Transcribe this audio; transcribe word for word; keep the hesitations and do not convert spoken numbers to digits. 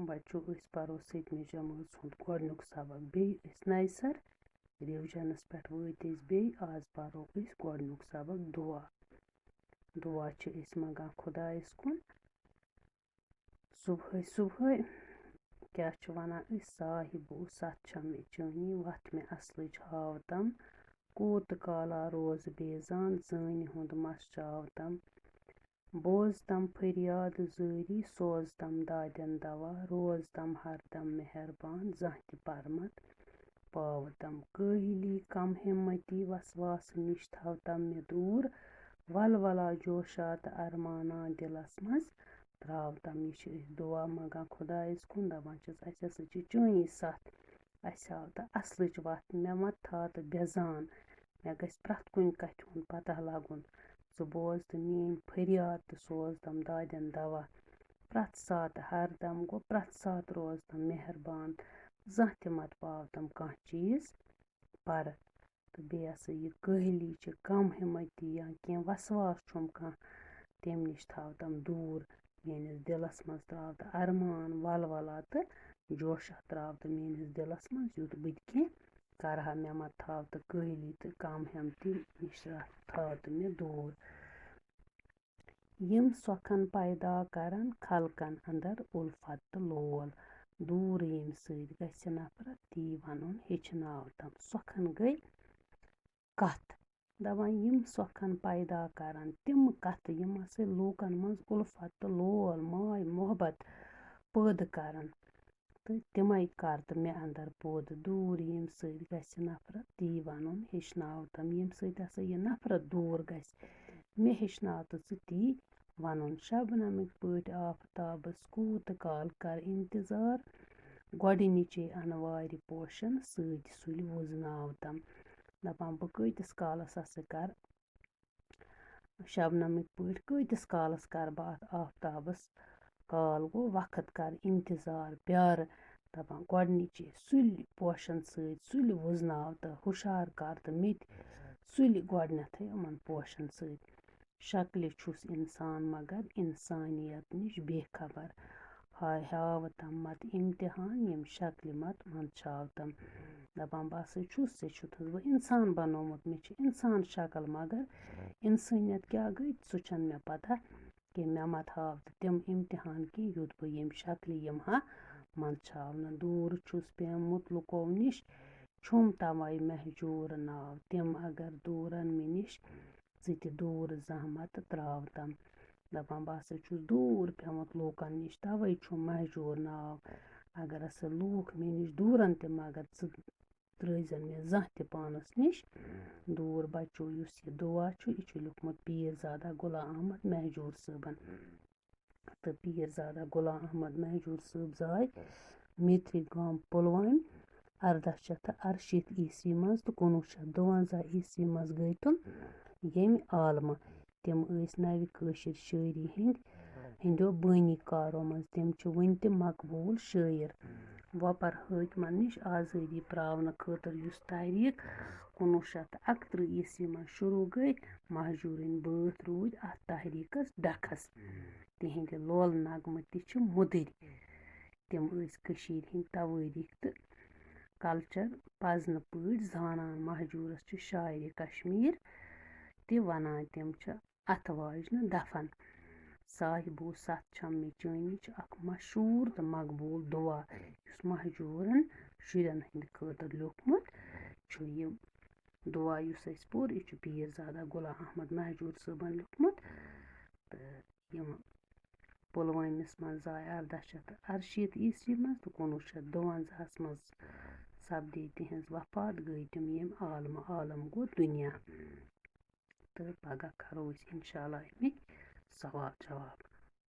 بچو، أسۍ پرو سٔتمہِ جمٲژ ہُنٛد گۄڈٕنیُک سبق۔ بیٚیہِ أسۍ نَیہِ سَر رِوجنَس پٮ۪ٹھ وٲتۍ أسۍ بیٚیہِ۔ آز پرو أسۍ گۄڈٕنیُک سبق، دُعا۔ دُعا چھِ أسۍ منٛگان خۄدایَس کُن صُبحٲے صُبحٲے۔ کیٛاہ چھِ وَنان أسۍ؟ صاحبو، سَتھ چھَم مےٚ چٲنی، وَتھ مےٚ اَصلٕچ ہاوتَم۔ کوٗت کالا روزٕ بیزان، زٲنہِ ہُنٛد مَس چاوتَم۔ بوزتم فریاد زٲری، سوزتم دادٮ۪ن دوا، روزتم ہردم مہربان، زانٛہہ تہِ پرمت پاوتم۔ کٲہلی کم ہمتی وسواس نِش تھاوتم مےٚ دوٗر، ولولا جوشا تہٕ ارمانا دِلس منٛز ترٛاوتم۔ یہِ چھِ أسۍ دُعا منٛگان خۄدایَس کُن، دَپان چھِس، اَسہِ ہسا چھِ چٲنی سَتھ، اَسہِ ہاو تہٕ اَصلٕچ وَتھ، مےٚ مہ تھاو تہٕ بے زان، مےٚ گژھِ پرٛٮ۪تھ کُنہِ کَتھِ ہُنٛد پتہ لَگُن۔ ژٕ بوز تہٕ میٛٲنۍ فریاد تہٕ سوز تِم دادٮ۪ن دوا۔ پرٛٮ۪تھ ساتہٕ ہر دم گوٚو، پرٛٮ۪تھ ساتہٕ روز تِم مہربان۔ زانٛہہ تہِ مت پاو تِم کانٛہہ چیٖز پَرٕ۔ تہٕ بیٚیہِ ہسا یہِ کٲہلی چھِ، کم ہمتی یا کینٛہہ وسواس چھُم کانٛہہ، تَمہِ نِش تھاو تِم دوٗر۔ میٛٲنِس دِلَس منٛز ترٛاو تہٕ ارمان، ولولا تہٕ جوشہ ترٛاو تہٕ میٛٲنِس دِلَس منٛز، یُتھ بہٕ تہِ کینٛہہ کَرٕ ہا۔ مےٚ مہ تھاو تہٕ کٲہلی تہٕ کم ہمتی نِش تھاو تہٕ مےٚ دوٗر۔ یِم سۄکھن پیدا کرن خلقن اندر الفت تہٕ لول۔ دوٗر ییٚمہِ سۭتۍ گژھِ نفرت، تی ونُن ہیٚچھناو تم۔ سۄکھن گٔے کتھ۔ دپان، یِم سۄکھن پیدا کرن، تِم کتھٕ، یِم ہسا لوٗکن منٛز الفت تہٕ لول، ماے محبت پٲدٕ کرن۔ تہٕ تِمَے کَر تہٕ مےٚ اَندَر پٲدٕ۔ دوٗر ییٚمہِ سۭتۍ گژھِ نفرت، تی وَنُن ہیٚچھناو تَم۔ ییٚمہِ سۭتۍ ہسا یہِ نفرت دوٗر گژھِ، مےٚ ہیٚچھناو تہٕ ژٕ تی وَنُن۔ شبنمٕکۍ پٲٹھۍ آفتابَس کوٗت کال کَر اِنتظار، گۄڈٕنِچے اَنوارِ پوشَن سۭتۍ سُلہِ وُزناو تَم۔ دَپان، بہٕ کۭتِس کالَس ہسا کَرٕ شبنمٕکۍ پٲٹھۍ، کۭتِس کالَس کَرٕ بہٕ اَتھ آفتابَس کال؟ گوٚو وقت کَرٕ اِنتظار، پیارٕ۔ دَپان، گۄڈٕنِچے سُلہِ پوشَن سۭتۍ، سُلہِ وُزناو تہٕ ہُشار کَر تہٕ مےٚ تہِ سُلہِ گۄڈٕنٮ۪تھٕے یِمَن پوشَن سۭتۍ۔ شکلہِ چھُس اِنسان مگر اِنسانیت نِش بے خبر۔ ہاے ہاوٕ تَم مت اِمتِحان، یِم شکلہِ مت منٛدچھاو تَم۔ دَپان، بہٕ ہسا چھُس، ژےٚ چھُتھَس بہٕ اِنسان بنومُت، مےٚ چھِ اِنسان شکل، مگر اِنسٲنیت کیٛاہ گٔے، سُہ چھَنہٕ مےٚ پتہ کینٛہہ۔ مےٚ مت ہاو تہٕ تِم اِمتِحان کینٛہہ، یُتھ بہٕ ییٚمہِ شکلہِ یِمہٕ ہا منٛدچھاونہٕ۔ دوٗر چھُس پیومُت لُکو نِش، چھُم تَوَے مہجوٗر ناو۔ تِم اگر دوٗرَن مےٚ نِش، ژٕ تہِ دوٗر زحمت ترٛاو تَم۔ دَپان، بہٕ ہسا چھُس دوٗر پیومُت لوٗکَن نِش، تَوَے چھُم مہجوٗر ناو۔ اگر ہسا لوٗکھ مےٚ نِش دوٗرَن تہِ، مگر ژٕ ترٛٲیزٮ۪ن مےٚ زانٛہہ تہِ پانَس نِش دوٗر۔ بَچو، یُس یہِ دُعا چھُ، یہِ چھُ لیوٗکھمُت پیٖر زادہ غلام احمد مہجوٗر صٲبَن۔ تہٕ پیٖر زادہ غلام احمد مہجوٗر صٲب زاے میتری گام پُلوامہِ اَرداہ شیٚتھ تہٕ اَرشیٖتھ عیسوی منٛز تہٕ کُنوُہ شیٚتھ دُوَنزاہ عیسوی منٛز گٔے تِم ییٚمہِ عالمہٕ۔ تِم ٲسۍ نَوِ کٲشِر شٲعری ہٕنٛدۍ، ہٕنٛدیو بٲنی کارو منٛز۔ تِم چھِ وٕنہِ تہِ مقبوٗل شٲعر۔ وۄپَر حٲکمَن نِش آزٲدی پراونہٕ خٲطرٕ یُس تحریٖک کُنوُہ شیٚتھ تہٕ اَکترٕہ عیسوی منٛز شروٗع گٔے، مہجوٗرٕنۍ بٲتھ روٗدۍ اَتھ تحریٖکَس ڈَکھَس۔ تِہِنٛدِ لولہٕ نغمہٕ تہِ چھِ مُدٕرۍ۔ تِم ٲسۍ کٔشیٖرِ ہِنٛدۍ توٲریٖخ تہٕ کلچر پزنہٕ پٲٹھۍ زانان۔ مہجوٗرس چھِ شاعرِ کشمیٖر تہِ ونان۔ تِم چھِ اَتھٕ واجنہٕ دفن۔ صاحبو ستھ چھم مےٚ چٲنی چھُ اکھ مشہوٗر تہٕ مقبوٗل دُعا، یُس مہجوٗرن شُرٮ۪ن ہٕنٛدِ خٲطرٕ لیوٗکھمُت چھُ۔ یہِ دُعا یُس اَسہِ پوٚر، یہِ چھُ پیٖر زادہ غلام احمد مہجوٗر صٲبن لیوٗکھمُت۔ تہٕ یِم پُلوٲمِس منٛز زاے اَرداہ شیٚتھ تہٕ اَرشیٖتھ عیسوی منٛز تہٕ کُنوُہ شیٚتھ دُوَنزاہَس منٛز سپدے تِہنٛز وفات، گٔے تِم ییٚمہِ عالمہٕ عالم گوٚو دُنیا۔ تہٕ پگاہ کرو أسۍ اِنشاء اللہ اَمِکۍ سوال جواب۔